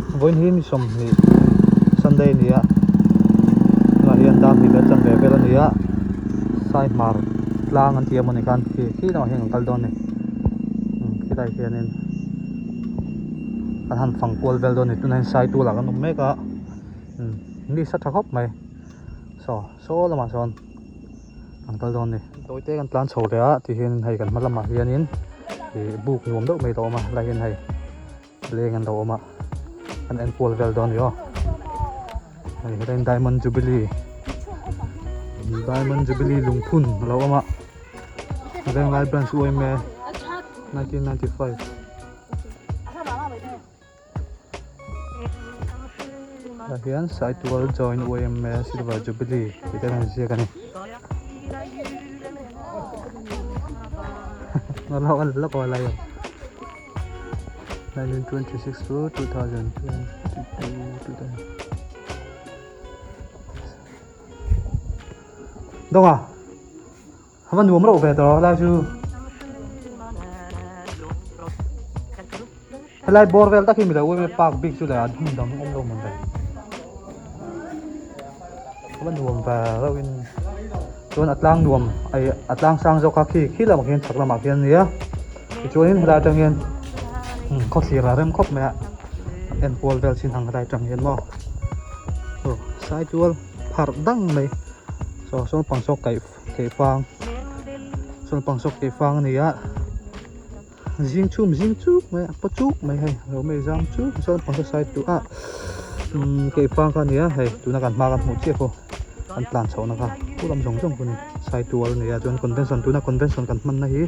Vawiin hi ni sawmhnih Sunday a ni a tunah hian dar hnih leh chanve vel a ni a Saihmar tlang an tih emawni khan khi khi lamah hian kan kal dawn a ni khilai hianin kan han fang kual vel dawn a ni tunah hian Saitual ah kan awm mek a ni sa tha khawp mai saw saw lamah sawn kan kal dawn a ni tawi te kan tlan chho leh a ti hian hei kan hma lamah hianin ih buk nuam deuh mai a lo awm a helai hian hei leng an lo awm a an en kual vel dawn a ni aw hei helaiin diamond jubilee diamond jubilee lungphun a lo awm a venglai branch yma 1995. Tah hian Saitual Joint YMA Silver Jubilee tih te an ziak a ni. 1926 to 2022 Dawng a? A va nuam reuh ve tawh helai chu helai bawr vel tak hi mi lo ui mai park bik chu leh a hmun dang awm lo mawn ve a va nuam ve reuh in chuan a tlang nuam ai a tlang sang zawk kha khi khi lamah khian chhak lamah khian a nia tichuanin helai atang hian khawthlir a rem khawp mai a en kual vel chin ang helai atang hian maw aw saitual pharh dang mai saw sawn pang saw kaih Keifang sawn pang sawk keifang a ni a zing chhum zing chuk mai a paw chuk mai hei lo mai zam chuk sawn pang saw side tu a umm keifang kha a ni a hei tuna kan hma kan hmuh chiah pawh kan tlan chhoh na kha pu lam zawng zawng pawh a ni saitual a ni a chuan convention tuna convention kan hman na hi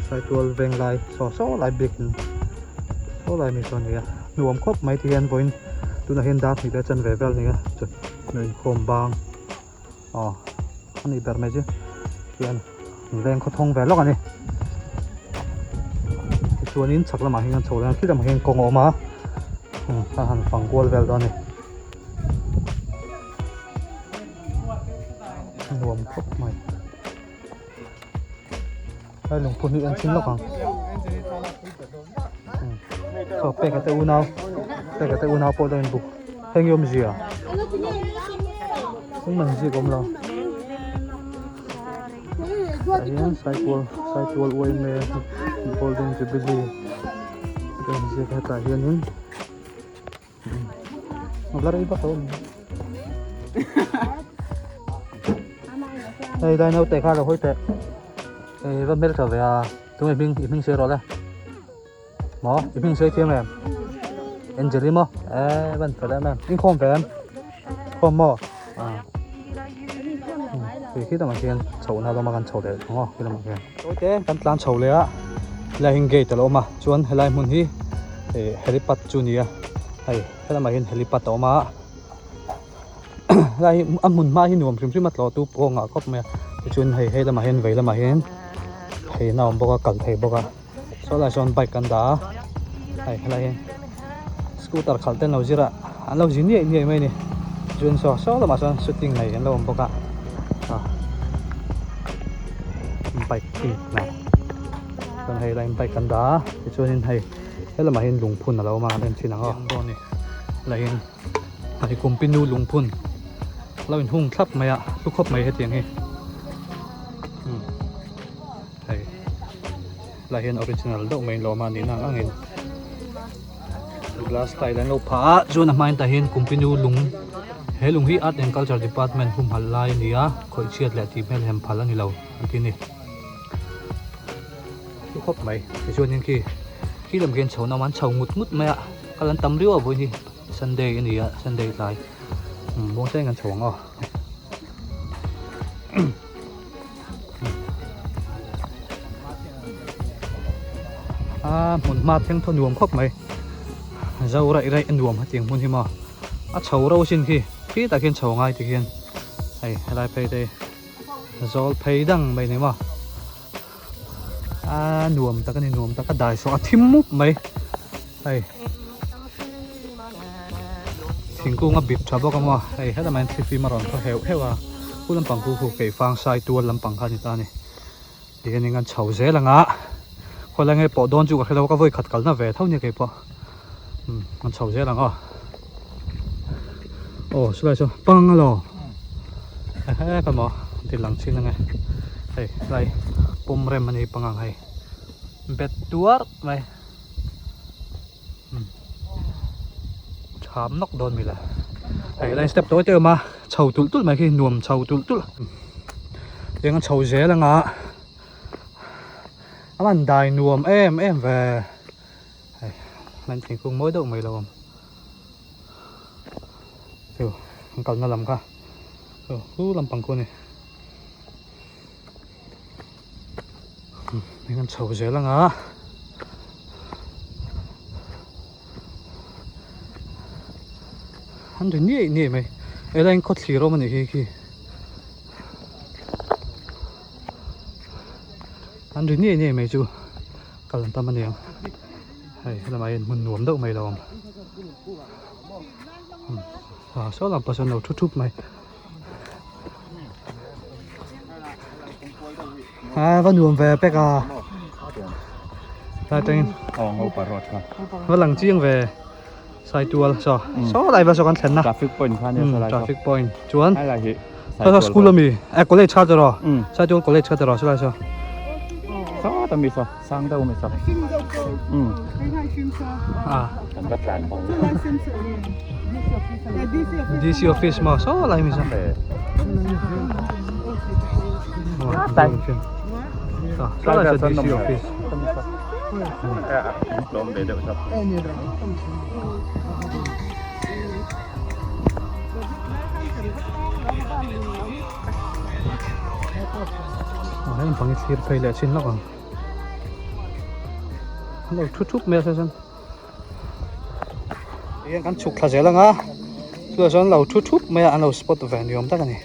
saitual veng lai saw saw lai biakin saw lai mi saw a ni a nuam khawp mai ti hian vawiin tunah hian dar hnih leh chanve vel a ni a chuan inkhawm bang. Aw a nih ber mai chu hian veng khaw thawng ve lawk a ni tichuanin chhak lamah hian chho leh a khi lamah hian kawng a awm a a han fang kual vel dawn a ni nuam khawp mai Lai lungphun hi en chhin lawk ang saw peka te unau peka te unau pawh lo in buk heng hi awmzia engmah inziak a awm lo tah hian saitual saitual yma golden jubilee a inziak a hetah hianin la rei vak lo a ni hei lai naute kha lo hawi teh hei va hmel tha ve a tunge hming i hming sawi rawh le maw i hming sawi thiam em Angeli maw eh van fel em em inkhawm ve em khawm maw ah hei khi lamah khian chhohna lama kan chho leh ang aw khi lamah khian tawite kan tlan chho leh a helai hian gate a lo awm a chuan helai hmun hi ih helipad chu a ni a hei helamah hian helipad a awm a helai hi a hmun hma hi nuam hrim hrim a tlawh tu pawh a ngah khawp mai a tichuan hei hei lamah hian vei lamah hian phei na a awm bawk a kal thei bawk a saw lai sawn bike an dah a hei helai hi scooter khalh te an lo zir a an lo zi niaih niaih mai a ni chuan saw saw lamah sawn shooting nei an lo awm bawk a ah bike pink na chuan hei lai bike an dah a tichuanin hei helamah hian lungphun a lo awm a kan en thin ang aw helai hian hei kumpinu lungphun lo inhung thlap mai a hlu khawp mai hetiang hi hei helai hian original deuh mai lawm a nihna ang angin glass tile an lo phah a chuan a hmain tah hian kumpinu lung he lung hi art and culture department humhalh lai a ni a khawih chhiat leh tih hmel hem phal a ni lo an ti a ni hlu khawp mai tichuanin khi khi lam khian chho na awm a an chho ngut ngut mai a kal an tam riau a vawiin hi sunday a ni a sunday tlai muangcheng an chho ang aw. A hmun hma thleng thaw nuam khawp mai zo raih raih a nuam hetiang hmun hi maw a chho ro sin khi khi tak hian chho ngai tikhian hei helai phei te zawl phei dang mai ni maw a nuam tak a ni nuam tak a dai saw a thim mup mai hei thingkung a bip tha bawk a maw hei helamah hian thlifim a rawn thaw heuh heuh a khu lampang khu khu keifang sai tual lampang kha a ni ta a ni tihianin an chho zel ang a khawlai nge pawh dawn chu ka hrelo ka vawi khat kalna ve tho nia keipawh. Umm an chho zel ang aw. Aw chulai chu pang alo ehe ka maw an ti lang chin ange hei helai pawm rem ani pang ang hei bet tuar mai umm tham nawk dawn mila hei helai step tawi te awm a chho tulh tulh mai khi nuam chho tulh tulh eng an chho zel anga a man dai nuam em em ve. Hei hman thingkung mawi deuh mai lo awm chu an kalna lam kha chu hu lampang khu a ni eng an chho zel ang a an ri niaih niaih mai helai in khawthlir awm a nih hi khi an ri niaih niaih mai chu. Kal an tam aniang hei helamah hian hmun nuam deuh mai lo awm ah saw lam pawh sawn lo thu thup mai a va nuam ve pek a atangin va lang chiang ve saitual saw saw lai va saw kan thlen na traffic point kha nia saw lai traffic point chuan helai hi saw school ami eh college kha tiraw saitual college kha tiraw saw lai saw saw ta mi saw sang deuh mi saw um a kan va tlan bawk DC office maw saw lai mi saw saw lai saw DC office Tlawm ve deuh chauh. Aw hei bang hi thlir phei leh chin lawk ang. An lo thu thup mai a sawn. Tihian kan chhuk thla zel ang a, chutah chuan lo thu thup mai a an lo spot ve ni awm tak a ni.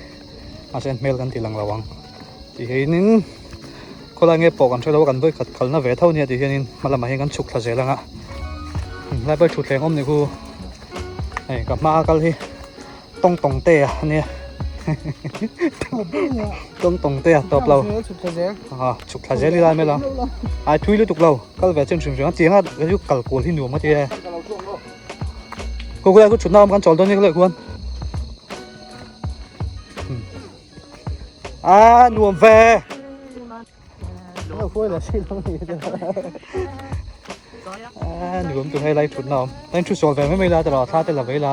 Mahse an hmel kan ti lang lo ang. Tihianin khawlai nge pawh kan hre lo a kan vawi khat khalna ve tho nia tihianin hma lamah hian kan chhuk thla zel ang a helai pawh hi thutthleng awm ni khu hei ka hma a kal hi tawng tawng te a ania tawng tawng te a tawp lo a chhuk thla zel ila hmel a ai thui lutuk lo kal ve chin hrim hrim a chiang a chu kal kual hi nuam a ti e khaw khawlai khu thutna awm kan chawl dawn nia khaw khuan. A nuam ve. A nuam tu hei lai thut na awm. Tain thu sawl ve mai mai la tawh thla te la vei la.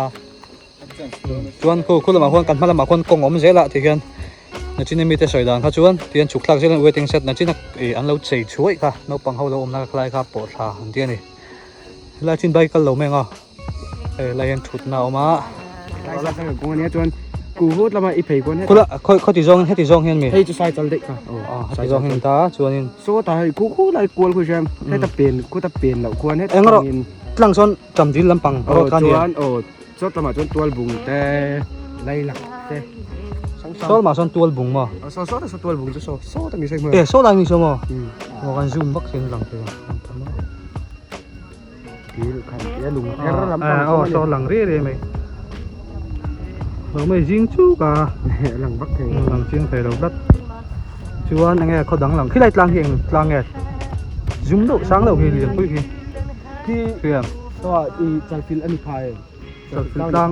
Chuan khu khu lamah khuan kan hma lamah khuan kawng awm zel ah ti hian nachin mi te sawi dan kha chuan tihian chhuk thlak zel waiting shed nachin a an lo chei chhuaih kha naupang ho lo awm na khalai kha pawh thla an ti a ni. Helai chin bike kal lo mai ang a. Hei lai hian thutna a awm a. Khula khawi khawti zawng heti zawng hian mi. Hei chu sai chal daih kha. Aw heti zawng hian ta chuanin. Saw ta hei khu khu lai kual khu hian heta pen khuta pen loh khuan het Eng rawh tlang sawn tam dil lampang road kha nia. Chuan aw saw lamah chuan tual bung te lai lak te. Saw lamah sawn tual bung maw. Saw saw ta saw tual bung chu saw saw ta mi sawi hmel. E saw lai mi saw maw. Aw kan zoom vak hian lang thei ang. Aw saw lang riai riai mai lo mai zing chuk a lang vak thei lang chiang thei lo tlat chuan enge khaw dang lang khilai tlang hi eng tlang nge zum deuh sang deuh hi lian pui hi khi hriam saw i chalfil ani phai chalfil tlang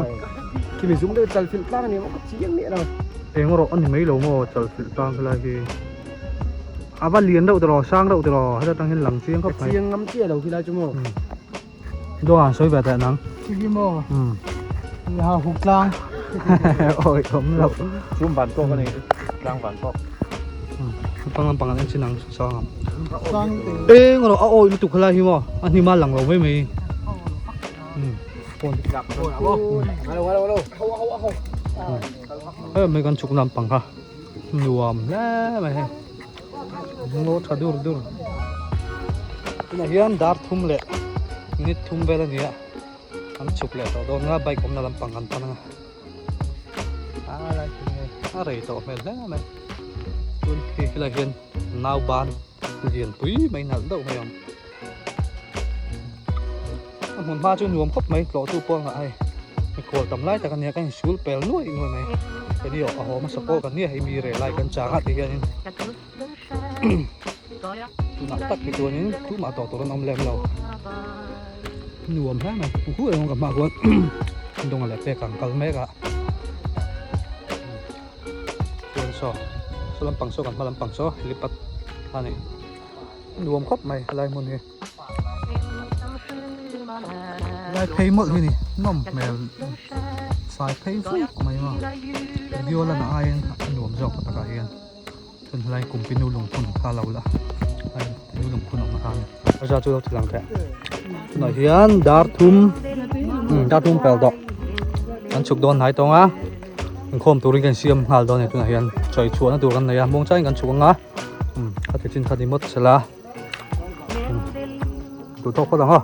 khi mi zum deuh chalfil tlang ani maw ka chiang miah lo eng rawh ani mai lo maw chalfil tlang khilai hi A va lian deuh tiraw, sang deuh tiraw, heta tang hian lang chiang khawp mai. Ka chiang ngam chiah lo khilai chu maw. Dawng an sawi ve teh nang. Khi maw. Ha huk tlang. Oi awm lo. Chum van tawk ani, tlang van tawk. Pang lampang an en chin ang sang ang. Eng rawh a awi lutuk helai hi maw, a hnim a lang lo mai mai. Phone. Hei mai kan chhuk lampang kha. Nuam hle mai hei ngaw tha dur dur tunah hian dar thum leh minute thum vel a ni a an chhuk leh tawh dawn a bike awmna lampang kan pan anga a lai khi nge a rei tawh hmel hle mai tun khi khilai hian nau ban lian pui mai nalh deuh mai a awm a hmun hma chu nuam khawp mai tlawh tu pawh a ngah hei mikhual tam lai tak a nia kan insul pel nuai nuai mai keini a haw hmasa pawh kan nia hei mi reh lai kan chang a ti hianin tunah tak hi chuanin tumah tawh tur an awm lem lo. Nuam hle mai hu eng ka hma khuan dawng leh pek ang kal mek a chuan saw saw lampang saw kan hma lampang saw helipad a ni nuam khawp mai helai hmun hi helai phei mawlh hi ni nawm hmel fai phei vuk mai maw video lan aiin a nuam zawk takah hian. Chuan helai Kumpinu lungphun kha lo la a nu lungphun awmna kha a ni. A za chu lo ti lang teh. Tunah hian dar thum dar thum pel tawh kan chhuk dawn hnai tawng a inkhawm turin kan siam nghal dawn a ni tunah hian chawi chhuahna tur kan nei a muangchangin kan chhuk ang a kha ti chin kha ni mawt sela duhtawk phawt ang aw.